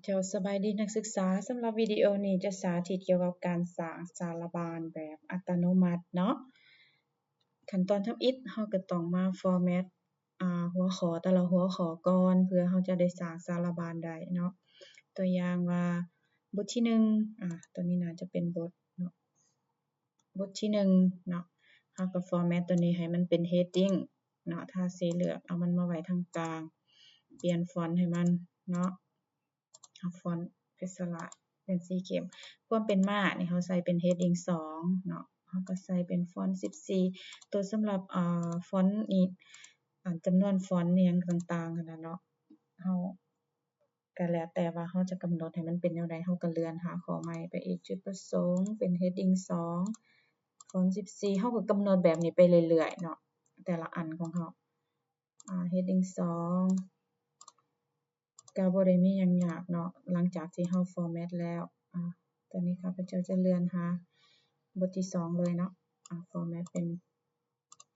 ເຈົ້າ ສະບາຍດີນັກສຶກສາ, ສຳລັບວິດີໂອນີ້ຈະສາທິດກ່ຽວກັບການສ້າງສາລະບານແບບອັດຕະໂນມັດເນາະ. ຂັ້ນຕອນທຳອິດເຮົາກໍຕ້ອງມາຟອແມັດ ອ່າ ຫົວຂໍ້ແຕ່ລະຫົວຂໍ້ກ່ອນ ເພື່ອເຮົາຈະໄດ້ສ້າງສາລະບານໄດ້ເນາະ. ຕົວຢ່າງວ່າບົດທີໜຶ່ງ ອ່າ ຕົວນີ້ໜ້າຈະເປັນບົດເນາະ ບົດທີໜຶ່ງເນາະ ເຮົາກໍຟອແມັດຕົວນີ້ໃຫ້ມັນເປັນເຮດດິ້ງເນາະ ທາສີເຫຼືອງ ເອົາມັນມາໄວ້ທາງກາງ ປ່ຽນຟອນໃຫ້ມັນເນາະ ເອົາຟອນເພັດສະຫຼາດເປັນສີເຂັ້ມ. ຄວາມເປັນມານີ້ເຮົາໃສ່ເປັນເຮດດິ້ງສອງເນາະ ເຮົາກໍໃສ່ເປັນຟອນສິບສີ່ ໂຕສຳລັບ ເອີ ຟອນນີ້ ອັນ ຈຳນວນຟອນອີ່ຫຍັງຕ່າງໆຫັ້ນນະເນາະ ເຮົາ ກໍແລ້ວແຕ່ວ່າເຮົາຈະກຳນົດໃຫ້ມັນເປັນແນວໃດ ເຮົາກໍເລື່ອນຫາຂໍ້ໃໝ່ໄປອີກ. ຈຸດປະສົງເປັນເຮດດິ້ງສອງ ຟອນສິບສີ່ ເຮົາກໍກຳນົດແບບນີ້ໄປເລື້ອຍໆເນາະ ແຕ່ລະອັນຂອງເຮົາ ອ່າ ເຮດດິ້ງສອງ ກໍບໍ່ໄດ້ມີຫຍັງຍາກເນາະ ຫຼັງຈາກທີ່ເຮົາຟອແມັດແລ້ວ. ອ່າ ຕອນນີ້ຂ້າພະເຈົ້າຈະເລື່ອນຫາບົດທີສອງເລີຍເນາະ ອ່າ ຟອແມັດເປັນ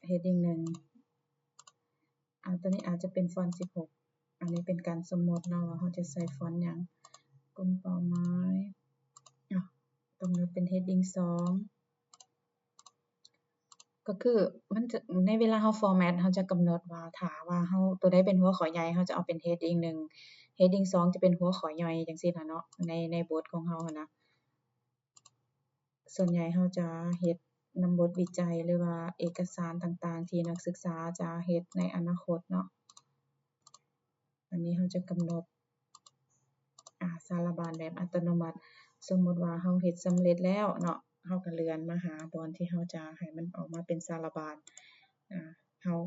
ເຮດດິ້ງໜຶ່ງ ອາ ຕົວນີ້ອາດຈະເປັນຟອນສິບຫົກ ອັນນີ້ເປັນການສົມມຸດເນາະວ່າເຮົາຈະໃສ່ຟອນຫຍັງ. ກຸ່ມເປົ້າໝາຍ ອາ ຕົງນີ້ເປັນເຮດດິ້ງສອງ ກໍຄືມັນຈະ ໃນເວລາເຮົາຟອແມັດ ເຮົາຈະກຳນົດວ່າ ຖ້າວ່າເຮົາ ຕົວໃດເປັນຫົວຂໍ້ໃຫຍ່ ເຮົາຈະເອົາເປັນເຮດດິ້ງໜຶ່ງ ເຮດດິ້ງສອງຈະເປັນຫົວຂໍ້ຫຍ່ ຈັ່ງຊີ້ນະເນາະ ໃນ ໃນບົດຂອງເຮົາຫັ້ນນະ. ສ່ວນໃຫຍ່ເຮົາຈະເຮັດນຳບົດວິໄຈ ຫຼືວ່າເອກະສານຕ່າງໆ ທີ່ນັກສຶກສາຈະເຮັດໃນອະນາຄົດເນາະ. ອັນນີ້ເຮົາຈະກຳນົດ ອາ ສາລະບານແບບອັດຕະໂນມັດ. ສົມມຸດວ່າເຮົາເຮັດສຳເລັດແລ້ວເນາະ ເຮົາກໍເລື່ອນມາຫາບ່ອນທີ່ເຮົາຈະໃຫ້ມັນອອກມາເປັນສາລະບານ ອາ ເຮົາ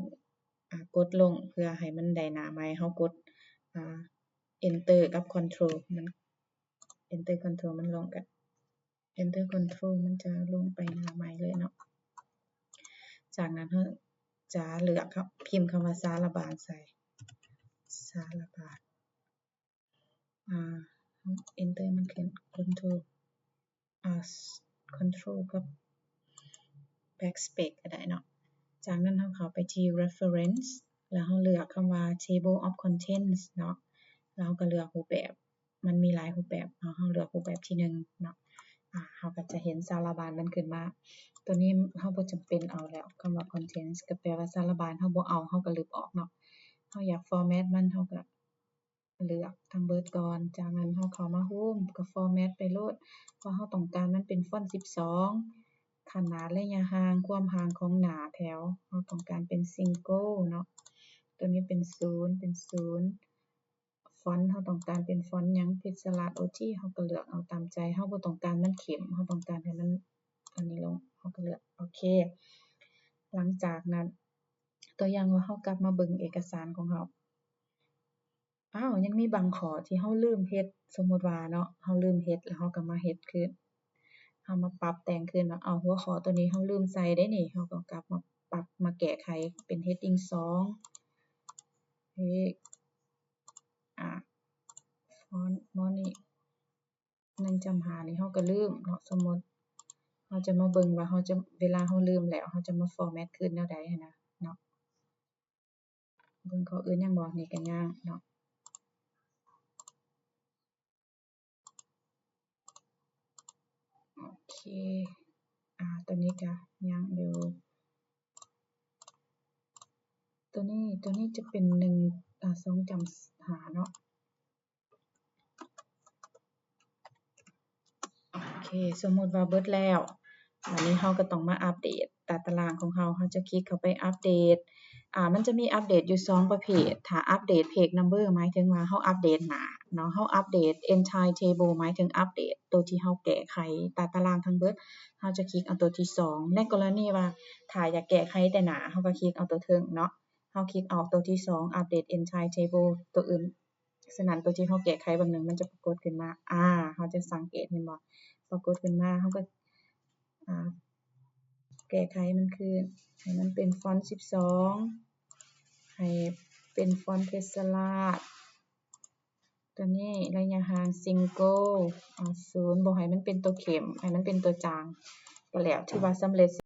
ອາ ກົດລົງເພື່ອໃຫ້ມັນໄດ້ໜ້າໃໝ່ ເຮົາກົດ ອາ Enter ກັບ Control ມັນ Enter Control ມັນລົງ ກໍ Enter Control ມັນຈະລົງໄປໜ້າໃໝ່ເລີຍເນາະ. ຈາກນັ້ນເຮົາຈະເລືອກ ພິມຄຳວ່າສາລະບານໃສ່ ສາລະບານ ອາ Enter ມັນຂຶ້ນ Control ອາ Control ກັບ Backspace ກໍໄດ້ເນາະ. ຈາກນັ້ນເຮົາເຂົ້າໄປທີ່ Reference ແລ້ວເຮົາເລືອກຄຳວ່າ Table of Contents ເນາະ ແລ້ວເຮົາກໍເລືອກຮູບແບບ ມັນມີຫຼາຍຮູບແບບເນາະ ເຮົາເລືອກຮູບແບບທີໜຶ່ງເນາະ ອາ ເຮົາກໍຈະເຫັນສາລະບານມັນຂຶ້ນມາ. ຕົວນີ້ເຮົາບໍ່ຈຳເປັນເອົາແລ້ວ ຄຳວ່າ Contents ກໍແປວ່າສາລະບານ ເຮົາບໍ່ເອົາ ເຮົາກໍລຶບອອກເນາະ. ເຮົາຢາກ format ມັນ ເຮົາກໍເລືອກທັງເບິດກ່ອນ ຈາກນັ້ນເຮົາເຂົ້າມາ Home ກໍ format ໄປໂລດ ວ່າເຮົາຕ້ອງການມັນເປັນຟອນສິບສອງ ຂະໜາດ ໄລຍະຫ່າງ ຄວາມຫ່າງຂອງໜ້າແຖວ ເຮົາຕ້ອງການເປັນ Single ເນາະ ຕົວນີ້ເປັນສູນ ເປັນສູນ ຟອນເຮົາຕ້ອງການເປັນຟອນຫຍັງ ເພັດສະຫຼາດ ໂອທີ ເຮົາກໍເລືອກເອົາຕາມໃຈ ເຮົາບໍ່ຕ້ອງການມັນເຂັ້ມ ເຮົາຕ້ອງການໃຫ້ມັນອັນນີ້ລົງ ເຮົາກໍເລືອກໂອເຄ. ຫຼັງຈາກນັ້ນ ຕົວຢ່າງວ່າເຮົາກັບມາເບິ່ງເອກະສານຂອງເຮົາ ອ້າວ ຍັງມີບາງຂໍ້ທີ່ເຮົາລືມເຮັດ ສົມມຸດວ່າເນາະ ເຮົາລືມເຮັດ ແລ້ວເຮົາກໍມາເຮັດຄືນ ເຮົາມາປັບແຕ່ງຄືນວ່າ ເອົາ ຫົວຂໍ້ຕົວນີ້ເຮົາລືມໃສ່ເດ້ນີ້ ເຮົາກໍກັບມາປັບ ມາແກ້ໄຂເປັນ heading ສອງ ເຮັດ ອ່າ font money ໜຶ່ງຈຸດຫ້າ ນີ້ເຮົາກໍລືມເນາະ ສົມມຸດ ເຮົາຈະມາເບິ່ງວ່າເຮົາຈະ ເວລາເຮົາລືມແລ້ວ ເຮົາຈະມາ format ຄືນແນວໃດຫັ້ນນະເນາະ ເບິ່ງຂໍ້ອື່ນຍັງບໍ່? ນີ້ກໍຍັງເນາະ ໂອເຄ ອ່າ ຕົວນີ້ກໍຍັງຢູ່ ຕົວນີ້ ຕົວນີ້ຈະເປັນໜຶ່ງ ອ່າ ສອງຈຸດຫ້າເນາະ ໂອເຄ ສົມມຸດວ່າເບິດແລ້ວ ບາດນີ້ເຮົາກໍຕ້ອງມາອັບເດດຕາຕະລາງຂອງເຮົາ ເຮົາຈະຄລິກເຂົ້າໄປອັບເດດ ອ່າ ມັນຈະມີອັບເດດຢູ່ສອງປະເພດ ຖ້າອັບເດດ page number ໝາຍເຖິງວ່າເຮົາອັບເດດໜ້າເນາະ ເຮົາອັບເດດ entire table ໝາຍເຖິງອັບເດດໂຕທີ່ເຮົາແກ້ໄຂຕາຕະລາງທັງເບິດ ເຮົາຈະຄລິກເອົາໂຕທີສອງ ໃນກໍລະນີວ່າຖ້າຢາກແກ້ໄຂແຕ່ໜ້າ ເຮົາກໍຄລິກເອົາໂຕເທິງເນາະ ເຮົາຄລິກເອົາໂຕທີສອງ update entire table ໂຕອື່ນ ສະນັ້ນ ໂຕທີ່ເຮົາແກ້ໄຂເບື້ອງໜຶ່ງ ມັນຈະປາກົດຂຶ້ນມາ ອາ ເຮົາຈະສັງເກດເຫັນບໍ່ ປາກົດຂຶ້ນມາ ເຮົາກໍ ອາ ແກ້ໄຂມັນຄືນ ໃຫ້ມັນເປັນຟອນສິບສອງ ໃຫ້ເປັນຟອນເພັດສະລາດ ຕົວນີ້ໄລຍະຫ່າງ single ອາ ສູນ ບໍ່ໃຫ້ມັນເປັນຕົວເຂັ້ມ ໃຫ້ມັນເປັນຕົວຈາງ ກໍແລ້ວ ຖືວ່າສຳເລັດ